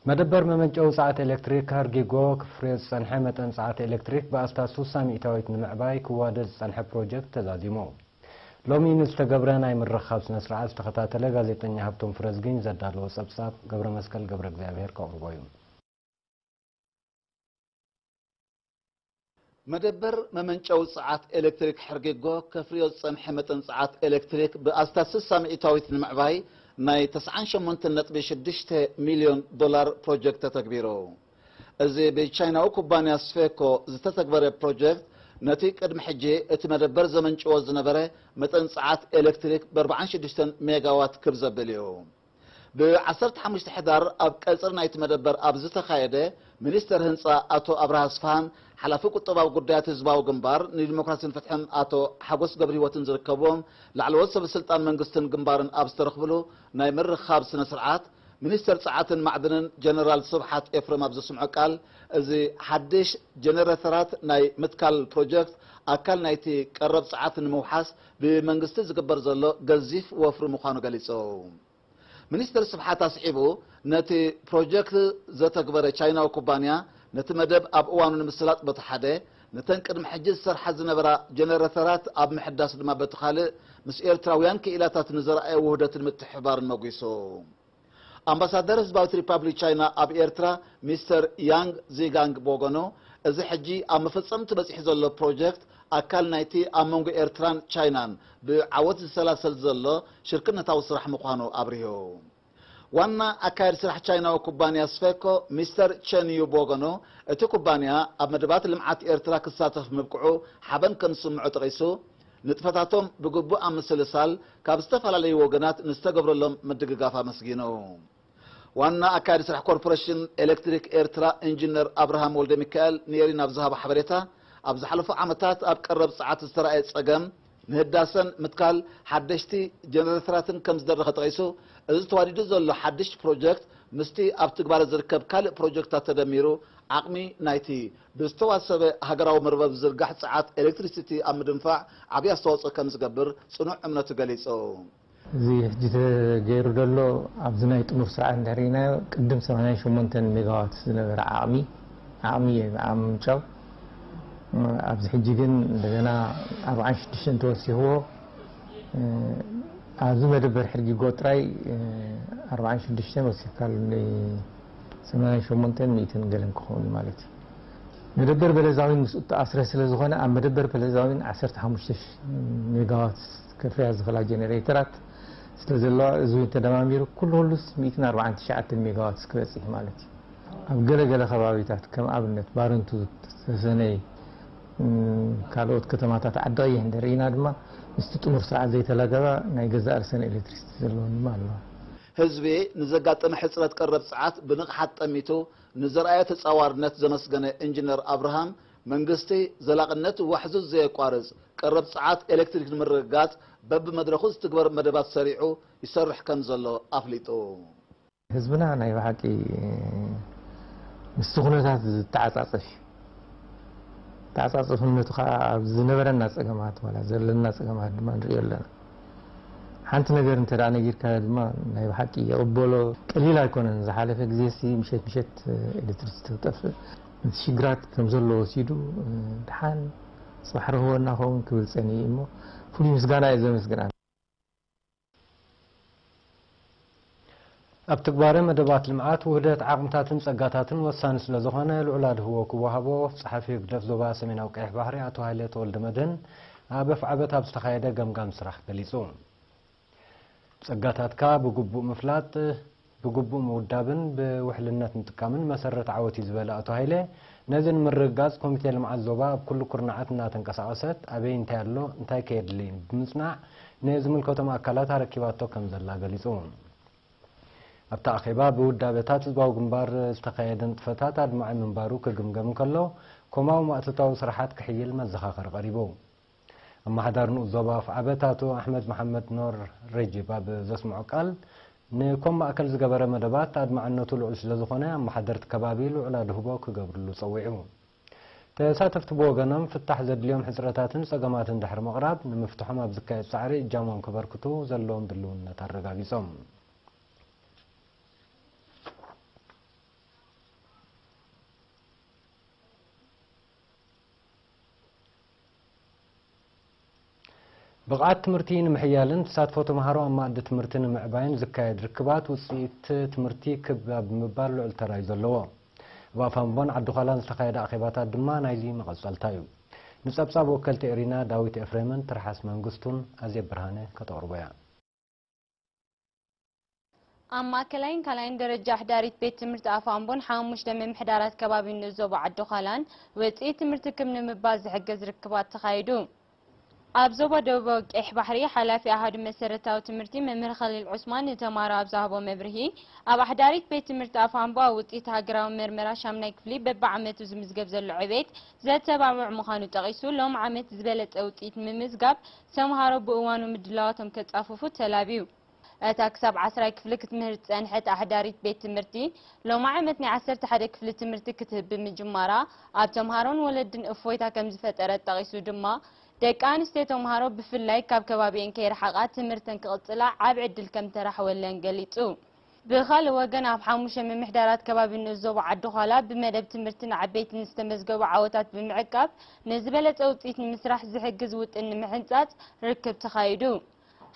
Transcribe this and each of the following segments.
መደበር መመንጨዊ ጸዓት ኤሌክትሪክ ሀርጊጎ ክፍርዮ ዝጸንሐ መጠን ጸዓት ኤሌክትሪክ ብኣስታት ሱሳ ሚእታዊት ንምዕባይ ክዋደድ ዝጸንሐ ፕሮጀክት ተዛዚሙ። ሎሚ ንዝተገብረ ናይ ምርኻብ ስነ ስርዓት ዝተኸታተለ ጋዜጠኛ ሃብቶም ፍረዝጊኝ ዘዳለዎ ጸብጻብ ገብረ መስቀል ገብረ እግዚኣብሔር ከቕርቦ እዩ። መደበር መመንጨዊ ጸዓት ኤሌክትሪክ ሕርጊጎ ከፍርዮ ዝጸንሐ መጠን ጸዓት ኤሌክትሪክ ብኣስታት ስሳ ሚእታዊት ንምዕባይ ናይ ተስዓን ሸሞንተን ነጥቢ ሽዱሽተ ሚልዮን ዶላር ፕሮጀክት ተተግቢሩ። እዚ ብቻይናዊ ኩባንያ ስፌኮ ዝተተግበረ ፕሮጀክት ነቲ ቅድሚ ሕጂ እቲ መደበር ዘመንጭዎ ዝነበረ መጠን ጸዓት ኤሌክትሪክ ብ ኣርባዓን ሽዱሽተን ሜጋዋት ክብ ዘብል እዩ። ብ ዓሰርተ ሓሙሽተ ሕዳር ኣብ ቀጽሪ ናይቲ መደበር ኣብ ዝተኻየደ፣ ሚኒስተር ህንጻ ኣቶ ኣብርሃ ኣስፍሃን ሓላፊ ቁጠባዊ ጉዳያት ህዝባዊ ግንባር ንዲሞክራሲን ፍትሕን ኣቶ ሓጎስ ገብረህይወትን ዝርከብዎም ላዕለዎት ሰበ ስልጣን መንግስትን ግንባርን ኣብ ዝተረኽብሉ ናይ ምርኻብ ስነ ስርዓት፣ ሚኒስተር ጸዓትን ማዕድንን ጀነራል ስብሓት ኤፍረም ኣብ ዘስምዖ ቃል፣ እዚ ሓድሽ ጀነሬተራት ናይ ምትካል ፕሮጀክት ኣካል ናይቲ ቀረብ ጸዓት ንምውሓስ ብመንግስቲ ዝግበር ዘሎ ገዚፍ ወፍሪ ምዃኑ ገሊጹ። ሚኒስተር ስብሓት ኣስዒቡ፣ ነቲ ፕሮጀክት ዘተግበረ ቻይናዊ ኩባንያ ነቲ መደብ ኣብ እዋኑ ንምስላጥ በቲ ሓደ፣ ነተን ቅድሚ ሕጂ ዝሰርሓ ዝነበራ ጀነሬተራት ኣብ ምሕዳስ ድማ በቲ ካልእ፣ ምስ ኤርትራውያን ክኢላታት ንዘርኣየ ውህደትን ምትሕብባርን መጒሱ። ኣምባሳደር ህዝባዊት ሪፓብሊክ ቻይና ኣብ ኤርትራ ሚስተር ያንግ ዚጋንግ ብወገኑ፣ እዚ ሕጂ ኣብ መፈጸምቱ በጺሑ ዘሎ ፕሮጀክት ኣካል ናይቲ ኣብ መንጎ ኤርትራን ቻይናን ብዓወት ዝሰላሰል ዘሎ ሽርክነታዊ ስራሕ ምዃኑ ኣብሪሁ። ዋና ኣካያዲ ስራሕ ቻይናዊ ኩባንያ ስፌኮ ሚስተር ቸን ዩ ብወገኑ፣ እቲ ኩባንያ ኣብ መደባት ልምዓት ኤርትራ ክሳተፍ ምብቅዑ ሓበን ከም ዝስምዖ ጠቒሱ፣ ንጥፈታቶም ብግቡእ ኣብ ምስልሳል ካብ ዝተፈላለዩ ወገናት ንዝተገብረሎም ምድግጋፍ ኣመስጊኑ። ዋና ኣካያዲ ስራሕ ኮርፖሬሽን ኤሌክትሪክ ኤርትራ ኢንጂነር ኣብርሃም ወልደሚካኤል ንኤሪና ኣብ ዝሃቦ ሓበሬታ፣ ኣብ ዝሓለፉ ዓመታት ኣብ ቀረብ ጸዓት ዝተራእየ ጸገም ንህዳሰን ምትካል ሓደሽቲ ጀነሬተራትን ከም ዝደረኸ ጠቒሱ፣ እዚ ተዋዲዱ ዘሎ ሓድሽ ፕሮጀክት ምስቲ ኣብ ትግባረ ዝርከብ ካልእ ፕሮጀክታት ተደሚሩ ዓቕሚ ናይቲ ብዝተዋሰበ ሃገራዊ መርበብ ዝርጋሕ ጸዓት ኤሌክትሪሲቲ ኣብ ምድንፋዕ ዓብዪ ኣስተዋጽኦ ከም ዝገብር ጽኑዕ እምነቱ ገሊጹ። እዚ ሕጂ ተገይሩ ዘሎ ኣብዚ ናይ ጥሙር ስርዓት እንድሕር ርኢናዮ፣ ቅድም ሰማንያን ሸሞንተን ሜጋዋት ዝነበረ ዓቕሚ፣ ዓቕሚ እዩ፣ ዓቕሚ ምንጫው። ኣብዚ ሕጂ ግን እንደገና ኣርባዓን ሽዱሽተን ተወሲኽዎ። ኣብዚ መደበር ሕርጊጎ ጥራይ ኣርባዓን ሽዱሽተን ወሲኽካሉ፣ ሰማንያን ሸሞንተን ሚእትን ገለን ክኸውን ማለት እዩ። መደበር በለዛዊን ምስኡ ተኣስረ ስለ ዝኾነ፣ ኣብ መደበር በለዛዊን ዓሰርተ ሓሙሽተ ሜጋዋት ከፍርያ ዝኽእላ ጀነሬተራት ስለ ዘለዋ፣ እዚ እውን ተደማሚሩ ኩሉ ኩሉስ ሚእትን ኣርባዓን ትሽዓተን ሜጋዋት ክበጽሕ ማለት እዩ። ኣብ ገለ ገለ ከባቢታት ከም ኣብነት ባረንቱ፣ ተሰነይ፣ እም፣ ካልኦት ከተማታት ዓዲ ቀይሕ እንተርኢና ድማ ምስቲ ጥሙር ስርዓት ዘይተላገባ ናይ ገዛእ ርእሰን ኤሌክትሪሲቲ ዘለወን ድማ ኣለዋ። ህዝቢ ንዘጋጠመ ሕጽረት ቀረብ ጸዓት ብንቕሓት ጠሚቱ ንዘርኣዮ ተጻዋርነት ዘመስገነ ኢንጂነር ኣብርሃም፣ መንግስቲ ዘላቕነት ዋሕዙ ዘየቋርጽ ቀረብ ጸዓት ኤሌክትሪክ ንምርግጋጽ በብመድረኹ ዝትግበር መደባት ሰሪዑ ይሰርሕ ከም ዘሎ ኣፍሊጡ። ህዝብና ናይ ብሓቂ ምስቲ ኩነታት ዝተዓጻጸፍ እዩ። ተዓጻጸፍነቱ ከዓ ኣብ ዝነበረና ጸገማት ዋላ ዘለና ጸገማት ድማ ንሪኦ ኣለና። ሓንቲ ነገር እንተ ደኣ ነጊርካዮ ድማ ናይ ብሓቂ ይቕበሎ። ቀሊል ኣይኮነን። ዝሓለፈ ግዜሲ ምሸት ምሸት ኤሌክትሪሲቲ ክጠፍእ፣ ነቲ ሽግራት ከም ዘሎ ወሲዱ፣ ደሓን ጽባሕ ረኽበና ኸውን ክብል ጸኒሑ እሞ፣ ፍሉይ ምስጋና እየ ዘመስግን። ኣብ ትግባረ መደባት ልምዓት ውህደት ዓቕምታትን ጸጋታትን ወሳኒ ስለ ዝኾነ፣ ልዑል ኣድህቦ ክወሃቦ ጸሓፊ ህግደፍ ዞባ ሰሜናዊ ቀይሕ ባሕሪ ኣቶ ሃይለ ተወልደመድህን ኣብ ኣፍዓበት ኣብ ዝተኻየደ ገምጋም ስራሕ ገሊጹ። ጸጋታትካ ብግቡእ ምፍላጥ፣ ብግቡእ ምውዳብን ብውሕልነት ምጥቃምን መሰረት ዓወት እዩ ዝበለ ኣቶ ሃይለ፣ ነዚ ንምርግጋጽ ኮሚቴ ልምዓት ዞባ ኣብ ኩሉ ኩርናዓት እናተንቀሳቐሰት ኣበይ እንታይ ኣሎ፣ እንታይ ከየድሊ ብምጽናዕ ንዝምልከቶም ኣካላት ኣረኪባቶ ከም ዘላ ገሊጹ። ኣብቲ ኣኼባ ብውዳበታት ህዝባዊ ግንባር ዝተኻየደ ንጥፈታት ኣድማዒ ምንባሩ ክግምገም እንከሎ፣ ኮማዊ ማእቶታዊ ስራሓት ክሕይል መዘኻኸሪ ቀሪቡ። ኣመሓዳሪ ንኡስ ዞባ ኣፍዓበት ኣቶ ኣሕመድ መሓመድ ኖር ረጂብ ኣብ ዘስምዖ ቃል፣ ንኮም ማእከል ዝገበረ መደባት ኣድማዕነቱ ልዑል ስለ ዝኾነ፣ ኣመሓደርቲ ከባቢ ልዑል ኣድህቦ ክገብርሉ ጸዊዑ። ተሳተፍቲ ብወገኖም፣ ፍታሕ ዘድልዮም ሕጽረታትን ጸገማትን ድሕሪ ምቕራብ፣ ንምፍትሖም ኣብ ዝካየድ ጻዕሪ እጃሞም ከበርክቱ ዘለዎም ድልውነት ኣረጋጊጾም። ብቕዓት ትምህርቲ ንምሕያልን ተሳትፎ ተምሃሮ ኣብ መኣዲ ትምህርቲ ንምዕባይን ዝካየድ ርክባት ውፅኢት ትምህርቲ ክብ ኣብ ምባል ልዑል ተራ እዩ ዘለዎ። ኣብ ኣፋምቦን ዓዲ ዃላን ዝተኻየደ ኣኼባታት ድማ ናይዚ መቐጸልታ እዩ። ንጸብጻብ ወከልቲ ኤሪና ዳዊት ኤፍሬምን ትርሓስ መንግስቱን ኣዜብ ብርሃነ ከተቕርቦ እያ። ኣብ ማእከላይን ካልኣይን ደረጃ ኣሕዳሪት ቤት ትምህርቲ ኣፋምቦን ሓሙሽተ ምምሕዳራት ከባቢ ንኡስ ዞባ ዓዲ ዃላን ውፅኢት ትምህርቲ ክብ ንምባል ዝሕግዝ ርክባት ተኻይዱ። ኣብ ዞባ ደቡባዊ ቀይሕ ባሕሪ ሓላፊ ኣሃዱ መሰረታዊ ትምህርቲ መምህር ኸሊል ዑስማን ንተማሃሮ ኣብ ዝሃቦ መብርሂ፣ ኣብ ኣሕዳሪት ቤት ትምህርቲ ኣፋምቦ ኣብ ውፅኢት ሃገራዊ መርመራ ሻምናይ ክፍሊ በብዓመቱ ዝምዝገብ ዘሎ ዕቤት ዘተባብዕ ምዃኑ ጠቒሱ፣ ሎም ዓመት ዝበለፀ ውፅኢት ንምምዝጋብ ተምሃሮ ብእዋኑ ምድላዋቶም ከፃፍፉ ተላብዩ። እታ ክሳብ ዓስራይ ክፍሊ ክትምህር ዝጸንሐት ኣሕዳሪት ቤት ትምህርቲ፣ ሎሚ ዓመት ናይ ዓሰርተ ሓደ ክፍሊ ትምህርቲ ክትህብ ብምጅማራ፣ ኣብ ተምሃሮን ወለድን እፎይታ ከም ዝፈጠረት ጠቒሱ ድማ፣ ደቂ ኣንስትዮ ተምሃሮ ብፍላይ ካብ ከባቢኤን ከይረሓቓ ትምህርተን ክቕጽላ ዓቢ ዕድል ከም ተራሕወለን ገሊጹ። ብኻልእ ወገን፣ ኣብ ሓሙሽተ ምምሕዳራት ከባቢ ንኡስ ዞባ ዓዲ ዃላ ብመደብ ትምህርቲ ንዓበይትን ዝተመዝገቡ ዓወታት ብምዕቃብ፣ ንዝበለጸ ውጽኢት ንምስራሕ ዝሕግዝ ውጥን ንምሕንጻጽ ርክብ ተኻይዱ።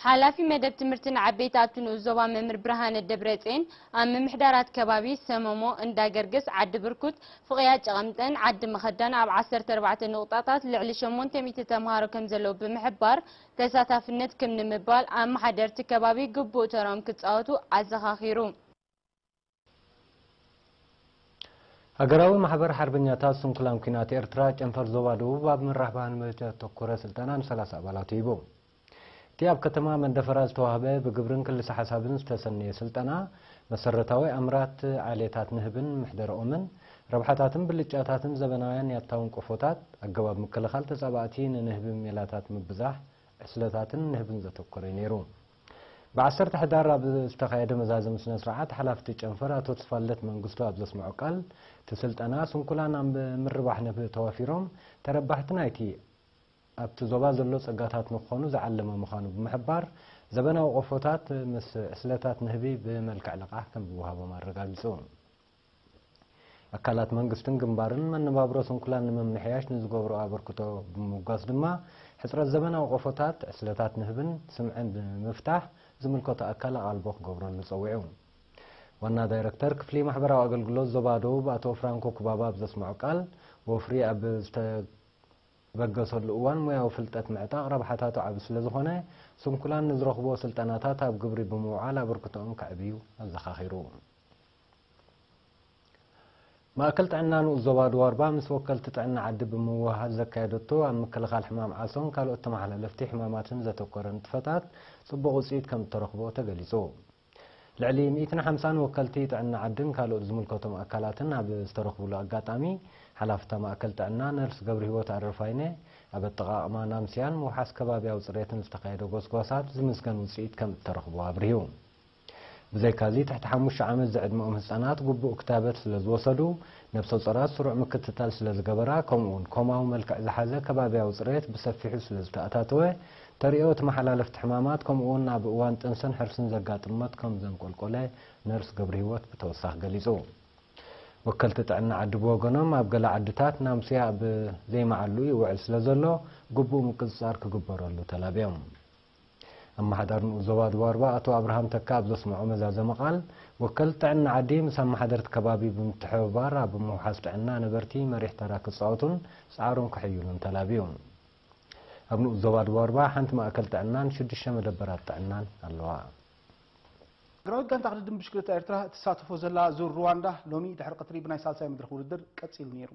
ሓላፊ መደብ ትምህርቲ ንዓበይቲ ኣብቲ ንኡስ ዞባ መምህር ብርሃነ ደብረጽዮን፣ ኣብ ምምሕዳራት ከባቢ ሰመሞ፣ እንዳገርግስ፣ ዓዲ ብርኩት፣ ፍቕያ ጨቐምጠን ዓዲ መኸዳን ኣብ ዓሰርተ ኣርባዕተ ንቑጣታት ልዕሊ ሸሞንተ ሚእቲ ተምሃሮ ከም ዘለዉ ብምሕባር፣ ተሳታፍነት ክም ንምባል ኣመሓደርቲ ከባቢ ግቡእ ተርኦም ክጻወቱ ኣዘኻኺሩ። ሃገራዊ ማሕበር ሓርበኛታት ስንኩላን ኲናት ኤርትራ ጨንፈር ዞባ ደቡብ ኣብ ምርሕባን መብት ዘተኮረ ስልጠና ንሰላሳ ኣባላቱ ሂቡ። እቲ ኣብ ከተማ መንደፈራ ዝተዋህበ ብግብርን ክልሰ ሓሳብን ዝተሰነየ ስልጠና፣ መሰረታዊ ኣምራት ዓሌታት ንህብን ምሕደረኦምን፣ ረብሓታትን ብልጫታትን ዘበናውያን ያታውን ቆፎታት፣ ኣገባብ ምክልኻል ተጻባእቲ ንንህቢ ሜላታት ምብዛሕ፣ ዕስለታትን ንህብን ዘተኮረ እዩ ነይሩ። ብዓሰርተ ሕዳር ኣብ ዝተኻየደ መዛዘሚ ስነ ስርዓት፣ ሓላፍቲ ጨንፈር ኣቶ ተስፋልደት መንግስቱ ኣብ ዘስምዖ ቃል፣ እቲ ስልጠና ስንኩላን ኣብ ምርባሕ ንህቢ ተዋፊሮም ተረባሕቲ ናይቲ ኣብቲ ዞባ ዘሎ ጸጋታት ንክኾኑ ዝዓለመ ምዃኑ ብምሕባር፣ ዘበናዊ ቆፎታት ምስ ዕስለታት ንህቢ ብመልክዕ ልቓሕ ከም ዝወሃቦም ኣረጋጊጹ። ኣካላት መንግስትን ግንባርን መነባብሮ ስንኩላን ንምምሕያሽ ንዝገብሮ ኣበርክቶ ብምምጓስ ድማ፣ ሕጽረት ዘበናዊ ቆፎታት፣ ዕስለታት ንህብን ስምዕን ብምፍታሕ፣ ዝምልከቶ ኣካል ኣቓልቦ ክገብረሉ ጸዊዑ። ዋና ዳይረክተር ክፍሊ ማሕበራዊ ኣገልግሎት ዞባ ደቡብ ኣቶ ፍራንኮ ኩባባ ኣብ ዘስምዖ ቃል፣ ወፍሪ ኣብ ዝተበገሰሉ እዋን ሞያዊ ፍልጠት ምዕጣቕ ረብሓታቱ ዓቢ ስለ ዝኾነ፣ ስንኩላን ንዝረኽብዎ ስልጠናታት ኣብ ግብሪ ብምውዓል ኣበርክቶኦም ከዕብዩ ኣዘኻኺሩ። ማእከል ጥዕና ንኡስ ዞባ ደዋርባ ምስ ወከልቲ ጥዕና ዓዲ ብምውህሃድ ዘካየደቶ ኣብ ምክልኻል ሕማም ዓሶን ካልኦት ተመሓላለፍቲ ሕማማትን ዘተኮረ ንጥፈታት ጽቡቕ ውጽኢት ከም እተረኽቦ ተገሊጹ። ልዕሊ ሚእትን ሓምሳን ወከልቲ ጥዕና ዓድን ካልኦት ዝምልከቶም ኣካላትን ኣብ ዝተረኽብሉ ኣጋጣሚ፣ ሓላፍታ ማእከል ጥዕና ነርስ ገብረሂወት ኣረፋይነ፣ ኣብ ኣጠቓቕማ ናምስያን ምውሓስ ከባብያዊ ጽሬትን ዝተኻየደ ጎስጓሳት ዝምስገን ውጽኢት ከም እተረኽቦ ኣብሪሁ። ብዘይካዚ፣ ትሕቲ ሓሙሽተ ዓመት ዝዕድመኦም ህጻናት ግቡእ ክታበት ስለ ዝወሰዱ፣ ነብሰ ጾራት ስሩዕ ምክትታል ስለ ዝገበራ፣ ከምኡ'ውን ኮማዊ መልክዕ ዝሓዘ ከባብያዊ ጽሬት ብሰፊሑ ስለ ዝተኣታተወ፣ ተርእዮ ተመሓላለፍቲ ሕማማት፣ ከምኡ'ውን ኣብ እዋን ጥንስን ሕርስን ዘጋጥም ሞት ከም ዘንቆልቆለ ነርስ ገብረሂወት ብተወሳኺ ገሊጹ። ወከልቲ ጥዕና ዓዲ ብወገኖም፣ ኣብ ገለ ዓድታት ናምስያ ኣብ ዘይመዓሉ ይውዕል ስለ ዘሎ፣ ግቡእ ምቁጽጻር ክግበረሉ ተላብዮም። ኣመሓዳሪ ንኡስ ዞባ ደቡብ ኣርባ ኣቶ ኣብርሃም ተካ ኣብ ዘስምዖ መዛዘሚ ቃል፣ ወከልቲ ጥዕና ዓዲ ምስ ኣመሓደርቲ ከባቢ ብምትሕብባር ኣብ ምውሓስ ጥዕና ነበርቲ መሪሕ ተራ ክጻወቱን ጻዕሮም ከሐይሉን ተላብዩ። ኣብ ንኡስ ዞባ ደቡብ ኣርባ ሓንቲ ማእከል ጥዕናን ሽዱሽተ መደበራት ጥዕናን ኣለዋ። እግራዊት ጋንታ ክድድም ብሽክለታ ኤርትራ እትሳተፎ ዘላ ዙር ሩዋንዳ ሎሚ ድሕሪ ቀትሪ ብናይ ሳልሳይ መድረኽ ውድድር ቀጺሉ ነይሩ።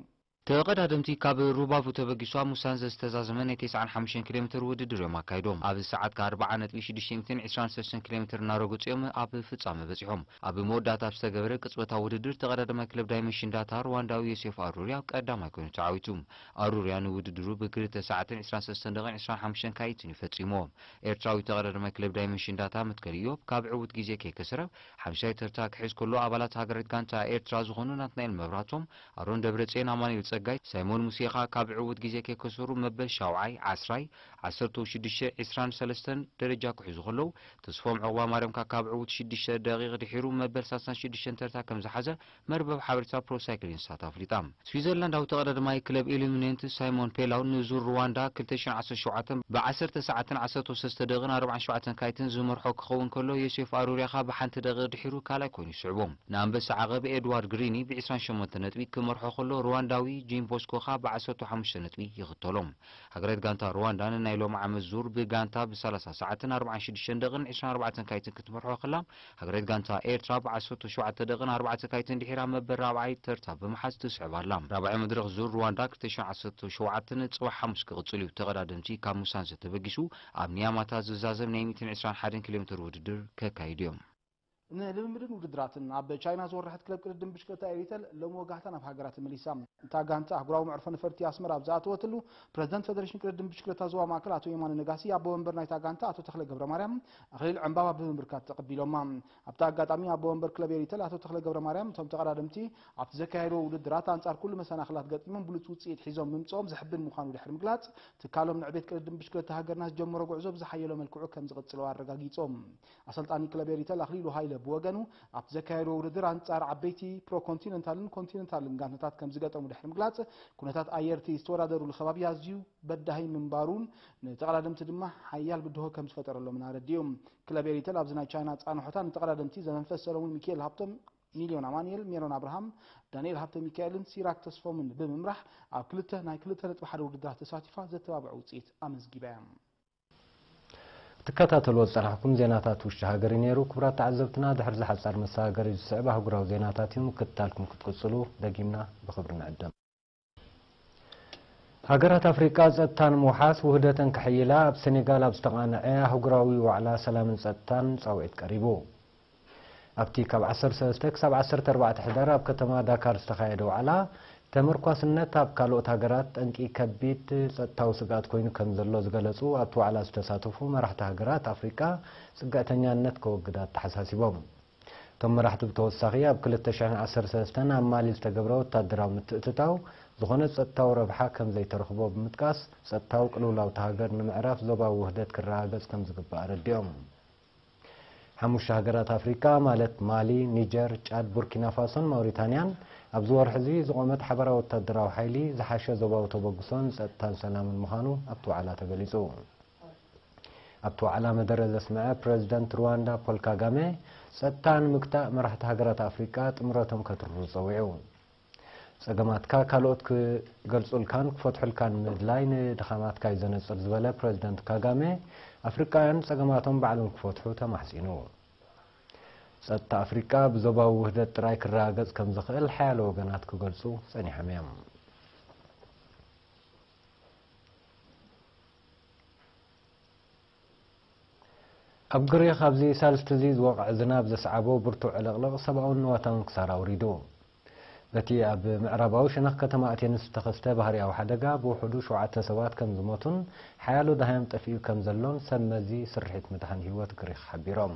ተቐዳደምቲ ካብ ሩባቡ ተበጊሱ ኣብ ሙሳንዘ ዝተዛዘመ ናይ ተስዓን ሓሙሽተን ኪሎ ሜትር ውድድር እዮም ኣካይዶም። ኣብ ሰዓት ከኣ ኣርብዓ ነጥቢ ሽዱሽተ ሚእትን ዕስራን ሰለስተን ኪሎ ሜትር እናረገጹ እዮም ኣብ ፍጻመ በጺሖም። ኣብ መወዳእታ ኣብ ዝተገበረ ቅጽበታዊ ውድድር፣ ተቐዳዳማይ ክለብ ዳይመንሽን ዳታ ሩዋንዳዊ ዮሴፍ ኣሩርያ ቀዳማይ ኮይኑ ተዓዊቱ። ኣሩርያ ንውድድሩ ብክልተ ሰዓትን ዕስራን ሰለስተን ደቂቕን ዕስራን ሓሙሽተን ካይትን እዩ ፈጺምዎ። ኤርትራዊ ተቐዳዳማይ ክለብ ዳይመንሽን ዳታ መትከል ኢዮብ ካብ ዕዉት ግዜ ከይከሰረ ሓምሻይ ተርታ ክሕዝ ከሎ፣ ኣባላት ሃገራዊት ጋንታ ኤርትራ ዝኾኑ ናትናኤል መብራቶም፣ ኣሮን ደብረጽዮን፣ ኣማኑኤል ጸጋይ ሳይሞን ሙሴኻ ካብ ዕዉት ግዜ ከይከሰሩ መበል ሻውዓይ፣ ዓስራይ፣ ዓሰርተ ሽዱሽተ፣ ዕስራን ሰለስተን ደረጃ ክሕዙ ከለዉ፣ ተስፎም ዑቕባ ማርያምካ ካብ ዕዉት ሽዱሽተ ደቂቕ ድሒሩ መበል ሳልሳን ሽዱሽተን ተርታ ከም ዝሓዘ መርበብ ሓበሬታ ፕሮ ሳይክሊን ሳት ኣፍሊጣ። ስዊዘርላንዳዊ ተቐዳዳማይ ክለብ ኢሉሚኔንት ሳይሞን ፔላው ንዙር ሩዋንዳ ክልተ ሽሕን ዓሰርተ ሸውዓተን ብዓሰርተ ሰዓትን ዓሰርተ ሰለስተ ደቂቕን ኣርባዓን ሸውዓተን ካይትን ዝመርሖ ክኸውን ከሎ፣ ዮሴፍ ኣሩሪያኻ ብሓንቲ ደቂቕ ድሒሩ ካልኣይ ኮይኑ ይስዕቦ። ንኣንበሳ ዓቐብ ኤድዋርድ ግሪኒ ብ ዕስራን ሸሞንተን ነጥቢ ክመርሖ ከሎ፣ ሩዋንዳዊ ጂም ቦስኮኻ ብ ዓሰርተ ሓሙሽተ ነጥቢ ይኽተሎ። ሃገራዊት ጋንታ ሩዋንዳ ንናይ ሎሚ ዓመት ዙር ብጋንታ ብ ሰላሳ ሰዓትን ኣርባዓን ሽዱሽተን ደቂቕን ዕስራን ኣርባዕተን ካይትን ክትመርሖ ከላ፣ ሃገራዊት ጋንታ ኤርትራ ብ ዓሰርተ ሸውዓተ ደቂቕን ኣርባዕተ ካይትን ድሒራ መበል ራብዓይ ተርታ ብምሓዝ ትስዕብ ኣላ። ራብዓይ መድረኽ ዙር ሩዋንዳ ክልተ ሽሕን ዓሰርተ ሸውዓተን ጽባሕ ሓሙስ ክቕጽል እዩ። ተቐዳደምቲ ካብ ሙሳንዘ ተበጊሱ ኣብ ኒያማታ ዝዛዘም ናይ ሚእትን ዕስራን ሓደን ኪሎ ሜትር ውድድር ከካይዱ እዮም። ንልምምድን ውድድራትን ኣብ ቻይና ዝወረሐት ክለብ ቅድድም ብሽክለታ ኤሪተል ሎሚ ወጋሕታ ናብ ሃገራ ተመሊሳ። እታ ጋንታ ኣህጉራዊ መዕርፎ ነፈርቲ ኣስመራ ኣብ ዝኣተወትሉ፣ ፕረዚደንት ፌደሬሽን ቅድድም ብሽክለታ ዞባ ማእከል ኣቶ የማነ ነጋሲ ኣቦ መንበር ናይታ ጋንታ ኣቶ ተኽለ ገብረ ማርያም ኣኽሊል ዕምባባ ብምምርካት ተቐቢሎማ። ኣብቲ ኣጋጣሚ ኣቦ መንበር ክለብ ኤሪተል ኣቶ ተኽለ ገብረ ማርያም፣ እቶም ተቐዳደምቲ ኣብቲ ዘካየድዎ ውድድራት ኣንጻር ኩሉ መሰናኽላት ገጢሞም ብሉጽ ውጽኢት ሒዞም ምምጽኦም ዘሕብን ምዃኑ ድሕሪ ምግላጽ፣ ትካሎም ንዕቤት ቅድድም ብሽክለታ ሃገርና ዝጀመሮ ጉዕዞ ብዝሓየሎ መልክዑ ከም ዝቕጽሎ ኣረጋጊጾም። ኣሰልጣኒ ክለብ ኤሪተል ኣኽሊሉ ሃይለ ብወገኑ፣ ኣብቲ ዘካየድዎ ውድድር ኣንጻር ዓበይቲ ፕሮ ኮንቲነንታልን ኮንቲነንታልን ጋንታታት ከም ዝገጠሙ ድሕሪ ምግላጽ፣ ኩነታት ኣየር እቲ ዝተወዳደሩሉ ከባቢ ኣዝዩ በዳሂ ምንባሩን ንተቐዳደምቲ ድማ ሓያል ብድሆ ከም ዝፈጠረሎምን ኣረዲኡ። ክለብ ኤሪተል ኣብዚ ናይ ቻይና ጻንሖታ ንተቐዳደምቲ ዘመንፈስ ሰለሙን ሚካኤል ሃብቶም፣ ሚልዮን ኣማኑኤል፣ ሜሮን ኣብርሃም፣ ዳንኤል ሃብተ ሚካኤልን ሲራክ ተስፎምን ብምምራሕ ኣብ ክልተ ናይ ክልተ ነጥቢ ሓደ ውድድራት ተሳቲፋ ዘተባብዐ ውጽኢት ኣመዝጊባ እያ። ትከታተልዎ ዝጸናሕኩም ዜናታት ውሽጢ ሃገር እዩ ነይሩ። ክቡራት ተዓዘብትና፣ ድሕሪ ዝሓጻር መሰጋገሪ ዝስዕብ ኣህጉራዊ ዜናታት እዩ። ምክትታልኩም ክትቅጽሉ ደጊምና ብኽብሪ ንዕድም። ሃገራት ኣፍሪቃ ጸጥታ ንምውሓስ ውህደተን ከሐይላ ኣብ ሴኔጋል ኣብ ዝተቓንዐ ኣህጉራዊ ዋዕላ ሰላምን ጸጥታን ጻውዒት ቀሪቡ። ኣብቲ ካብ ዓሰርተ ሰለስተ ክሳብ ዓሰርተ ኣርባዕተ ሕዳር ኣብ ከተማ ዳካር ዝተኻየደ ዋዕላ፣ ተመርኳስነት ኣብ ካልኦት ሃገራት ጠንቂ ከቢድ ጸጥታዊ ስግኣት ኮይኑ ከም ዘሎ ዝገለጹ ኣብቲ ዋዕላ ዝተሳተፉ መራሕቲ ሃገራት ኣፍሪቃ፣ ጽግዕተኛነት ከወግድ ኣተሓሳሲቦም። እቶም መራሕቲ ብተወሳኺ ኣብ ክልተ ሽሕን ዓሰርተ ሰለስተን ኣብ ማሊ ዝተገብረ ወታደራዊ ምትእትታው ዝኾነ ጸጥታዊ ረብሓ ከም ዘይተረኽቦ ብምጥቃስ፣ ጸጥታዊ ቅልውላው እታ ሃገር ንምዕራፍ ዞባዊ ውህደት ክረጋገጽ ከም ዝግባእ ኣረዲኦም። ሓሙሽተ ሃገራት ኣፍሪቃ ማለት ማሊ፣ ኒጀር፣ ጫድ፣ ቡርኪና ፋሶን ማውሪታንያን ኣብዚ ወርሒ እዚ ዝቖመት ሓባራዊ ወታደራዊ ሓይሊ ዝሓሸ ዞባዊ ተበግሶ ንጸጥታን ሰላምን ምዃኑ ኣብቲ ዋዕላ ተገሊጹ። ኣብቲ ዋዕላ መደረ ዘስምዐ ፕረዚደንት ሩዋንዳ ፖል ካጋሜ፣ ጸጥታ ንምግታእ መራሕቲ ሃገራት ኣፍሪቃ ጥምረቶም ከትርሩ ጸዊዑ። ጸገማትካ ካልኦት ክገልጹልካን ክፈትሑልካን ምድላይ ንድኻማትካ እዩ ዘነጽር ዝበለ ፕረዚደንት ካጋሜ፣ ኣፍሪቃውያን ጸገማቶም ባዕሎም ክፈትሑ ተማሕጺኑ። ጸጥታ ኣፍሪቃ ብዞባዊ ውህደት ጥራይ ክረጋገጽ ከም ዝኽእል ሓያሎ ወገናት ክገልጹ ጸኒሖም እዮም። ኣብ ግሪኽ ኣብዚ ሳልስቲ እዚ ዝወቕዐ ዝናብ ዘስዓቦ ብርቱዕ ዕልቕልቕ ሰብኣውን ንዋታውን ክሳራ ኣውሪዱ። በቲ ኣብ ምዕራባዊ ሸነኽ ከተማ ኣቴንስ ዝተኸስተ ባህርያዊ ሓደጋ ብውሕዱ ሸውዓተ ሰባት ከም ዝሞቱን ሓያሎ ደሃዮም ጠፊኡ ከም ዘሎን ሰብ መዚ ስርሒት ምድሓን ህይወት ግሪኽ ሓቢሮም።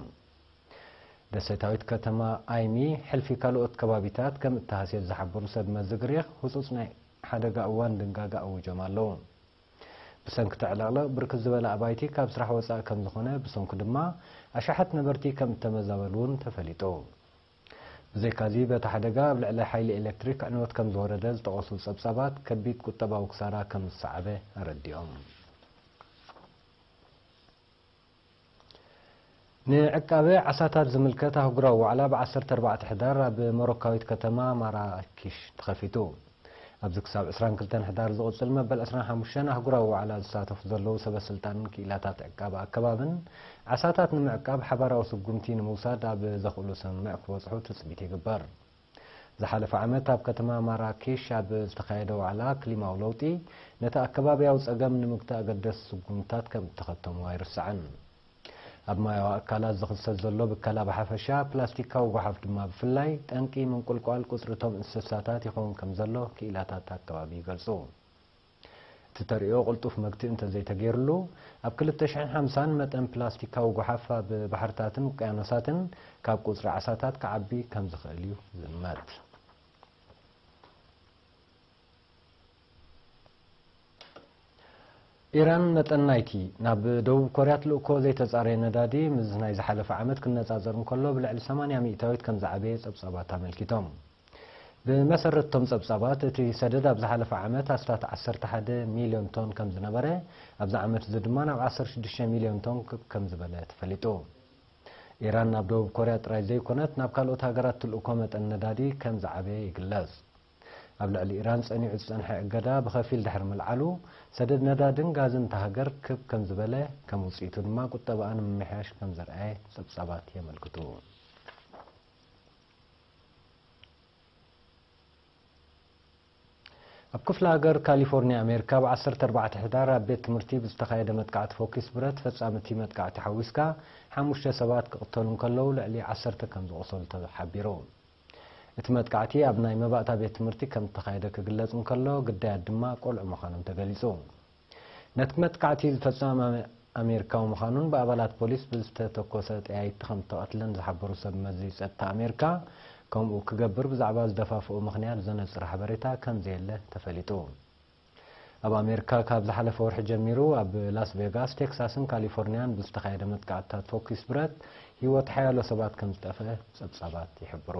ደሴታዊት ከተማ ኣይሚ ሕልፊ ካልኦት ከባቢታት ከም እተሃስየት ዝሓበሩ ሰብ መዚ ግሪኽ ህጹጽ ናይ ሓደጋ እዋን ድንጋጋ ኣዊጆም ኣለዉ። ብሰንኪ እቲ ዕልቕልቕ ብርክት ዝበለ ኣባይቲ ካብ ስራሕ ወጻኢ ከም ዝኾነ፣ ብሰንኩ ድማ ኣሽሓት ነበርቲ ከም እተመዛበሉ እውን ተፈሊጡ። ብዘይካዚ በቲ ሓደጋ ኣብ ልዕሊ ሓይሊ ኤሌክትሪክ ዕንወት ከም ዝወረደ ዝጠቐሱ ጸብጻባት ከቢድ ቁጠባዊ ክሳራ ከም ዝሰዓበ ኣረዲኦም። ንዕቃበ ዓሳታት ዝምልከት ኣህጉራዊ ዋዕላ ብ ዓሰርተ ኣርባዕተ ሕዳር ኣብ ሞሮካዊት ከተማ ማራኪሽ ተኸፊቱ። ኣብዚ ክሳብ ዕስራን ክልተን ሕዳር ዝቕጽል መበል ዕስራን ሓሙሽተን ኣህጉራዊ ዋዕላ ዝሳተፉ ዘለዉ ሰበ ስልጣንን ክኢላታት ዕቃበ ኣከባብን ዓሳታት ንምዕቃብ ሓባራዊ ስጉምቲ ንምውሳድ ኣብ ዘኽእሉ ስምምዕ ክበጽሑ ትጽቢት ይግበር። ዝሓለፈ ዓመት ኣብ ከተማ ማራኬሽ ኣብ ዝተኻየደ ዋዕላ ክሊማዊ ለውጢ፣ ነቲ ኣከባብያዊ ጸገም ንምግታእ ኣገደስቲ ስጉምትታት ከም እተኸተሙ ኣይርሳዕን። ኣብ ማያዊ ኣካላት ዝኽሰት ዘሎ ብከላ ብሓፈሻ፣ ፕላስቲካዊ ጓሓፍ ድማ ብፍላይ፣ ጠንቂ ምንቁልቋል ቁጽሪ እቶም እንስሳታት ይኸውን ከም ዘሎ ክኢላታት ኣከባቢ ይገልጹ። እቲ ተርእዮ ቅልጡፍ መግትኢ እንተዘይተገይሩሉ፣ ኣብ ክልተ ሽሕን ሓምሳን መጠን ፕላስቲካዊ ጓሓፍ ኣብ ባሕርታትን ውቅያኖሳትን ካብ ቁጽሪ ዓሳታት ክዓቢ ከም ዝኽእል እዩ ዝእመት። ኢራን መጠን ናይቲ ናብ ደቡብ ኮርያ ትልእኮ ዘይተጻረየ ነዳዲ ምስ ናይ ዝሓለፈ ዓመት ክነጻጸር እንከሎ ብልዕሊ ሰማንያ ሚእታዊት ከም ዝዓበየ ጸብጻባት ኣመልኪቶም። ብመሰረት እቶም ጸብጻባት፣ እቲ ሰደድ ኣብ ዝሓለፈ ዓመት ኣስታት ዓሰርተ ሓደ ሚልዮን ቶን ከም ዝነበረ፣ ኣብዚ ዓመት እዚ ድማ ናብ ዓሰርተ ሽዱሽተ ሚልዮን ቶን ክብ ከም ዝበለ ተፈሊጡ። ኢራን ናብ ደቡብ ኮርያ ጥራይ ዘይኮነት፣ ናብ ካልኦት ሃገራት ትልእኮ መጠን ነዳዲ ከም ዝዓበየ ይግለጽ። ኣብ ልዕሊ ኢራን ጸኒዑ ዝጸንሐ እገዳ ብኸፊል ድሕሪ ምልዓሉ፣ ሰደድ ነዳድን ጋዝን እታ ሃገር ክብ ከም ዝበለ፣ ከም ውጽኢቱ ድማ ቁጠባኣ ንምምሕያሽ ከም ዘርኣየ ጸብጻባት የመልክቱ። ኣብ ክፍለ ሃገር ካሊፎርኒያ ኣሜሪካ፣ ብ ዓሰርተ ኣርባዕተ ሕዳር ኣብ ቤት ትምህርቲ ብዝተኻየደ መጥቃዕቲ ፎኪስ ብረት፣ ፈጻሚ እቲ መጥቃዕቲ ሓዊስካ ሓሙሽተ ሰባት ክቕተሉ እንከለዉ፣ ልዕሊ ዓሰርተ ከም ዝቖሰሉ ተሓቢሩ። እቲ መጥቃዕቲ ኣብ ናይ መባእታ ቤት ትምህርቲ ከም እተኻየደ ክግለጽ እንከሎ፣ ግዳያት ድማ ቆልዑ ምዃኖም ተገሊጹ። ነቲ መጥቃዕቲ ዝፈጸመ ኣመ-፣ ኣሜሪካዊ ምዃኑን ብኣባላት ፖሊስ ብዝተተኮሰ ጠያይቲ ከም እተቐትለን ዝሓበሩ ሰብ መዚ ጸጥታ ኣሜሪካ፣ ከምኡ ክገብር ብዛዕባ ዝደፋፍኦ ምኽንያት ዘነጽረ ሓበሬታ ከም ዘየለ ተፈሊጡ። ኣብ ኣሜሪካ ካብ ዝሓለፈ ወርሒ ጀሚሩ ኣብ ላስ ቬጋስ፣ ቴክሳስን ካሊፎርኒያን ብዝተኻየደ መጥቃዕትታት ፎኪስ ብረት ህይወት ሓያሎ ሰባት ከም ዝጠፍአ ጸብጻባት ይሕብሩ።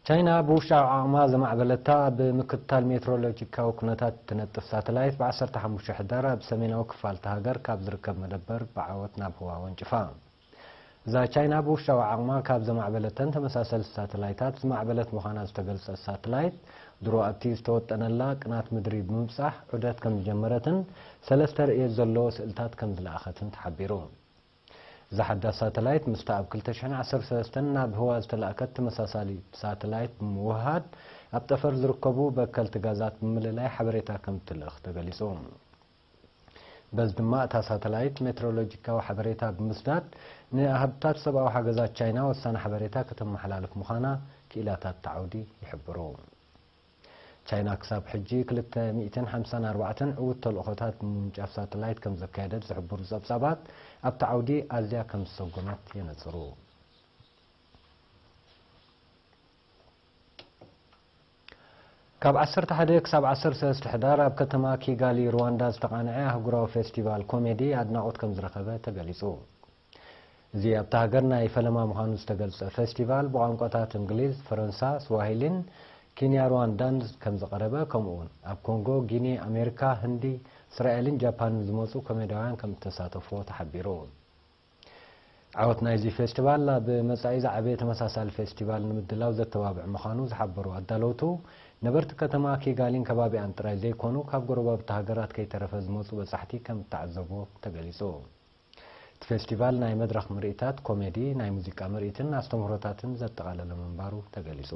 ቻይና ብውሽጣዊ ዓቕማ ዘማዕበለታ ኣብ ምክትታል ሜትሮሎጂካዊ ኩነታት እትነጥፍ ሳተላይት ብ ዓሰርተ ሓሙሽተ ሕዳር ኣብ ሰሜናዊ ክፋል እታ ሃገር ካብ ዝርከብ መደበር ብዓወት ናብ ህዋ ወንጭፋ። እዛ ቻይና ብውሽጣዊ ዓቕማ ካብ ዘማዕበለተን ተመሳሰልቲ ሳተላይታት ዝማዕበለት ምዃና ዝተገልጸት ሳተላይት፣ ድሮ ኣብቲ ዝተወጠነላ ቅናት ምድሪ ብምብጻሕ ዑደት ከም ዝጀመረትን ሰለስተ ርእየት ዘለዎ ስእልታት ከም ዝለኣኸትን ተሓቢሩ። እዛ ሓዳስ ሳተላይት ምስታ ኣብ ክልተ ሽሕን ዓሰርተ ሰለስተን ናብ ህዋ ዝተላእከት ተመሳሳሊ ሳተላይት ብምውህሃድ፣ ኣብ ጠፈር ዝርከቡ በከልቲ ጋዛት ብምልላይ ሓበሬታ ከም እትልእኽ ተገሊጹ። በዚ ድማ እታ ሳተላይት ሜትሮሎጂካዊ ሓበሬታ ብምስዳድ፣ ንኣሃዱታት ሰብኣዊ ሓገዛት ቻይና ወሳኒ ሓበሬታ ከተመሓላልፍ ምዃና ክኢላታት እቲ ዓውዲ ይሕብሩ። ቻይና ክሳብ ሕጂ ክልተ ሚእትን ሓምሳን ኣርባዕተን ዕዉት ተልእኾታት ብምውንጫፍ ሳተላይት ከም ዘካየደት ዝሕብሩ ጸብጻባት፣ ኣብቲ ዓውዲ ኣዝያ ከም ዝሰጎመት የነጽሩ። ካብ ዓሰርተ ሓደ ክሳብ ዓሰርተ ሰለስተ ሕዳር ኣብ ከተማ ኪጋሊ ሩዋንዳ ዝተቓንዐ ኣህጉራዊ ፌስቲቫል ኮሜዲ ኣድናቖት ከም ዝረኸበ ተገሊጹ። እዚ ኣብታ ሃገር ናይ ፈለማ ምዃኑ ዝተገልጸ ፌስቲቫል፣ ብቋንቋታት እንግሊዝ፣ ፈረንሳ፣ ስዋሂሊን ኪንያ ሩዋንዳን ከም ዝቐረበ፣ ከምኡ'ውን ኣብ ኮንጎ፣ ጊኒ፣ ኣሜሪካ፣ ህንዲ፣ እስራኤልን ጃፓንን ዝመጹ ኮሜድያውያን ከም እተሳተፍዎ ተሓቢሩ። ዓወት ናይዚ ፌስቲቫል፣ ኣብ መጻኢ ዝዓበየ ተመሳሳሊ ፌስቲቫል ንምድላው ዘተባብዕ ምዃኑ ዝሓበሩ ኣዳለውቱ፣ ነበርቲ ከተማ ኪጋሊን ከባቢኣን ጥራይ ዘይኮኑ፣ ካብ ጎረባብቲ ሃገራት ከይተረፈ ዝመጹ በጻሕቲ ከም እተዓዘብዎ ተገሊጹ። እቲ ፌስቲቫል ናይ መድረኽ ምርኢታት፣ ኮሜዲ፣ ናይ ሙዚቃ ምርኢትን ኣስተምህሮታትን ዘጠቓለለ ምንባሩ ተገሊጹ።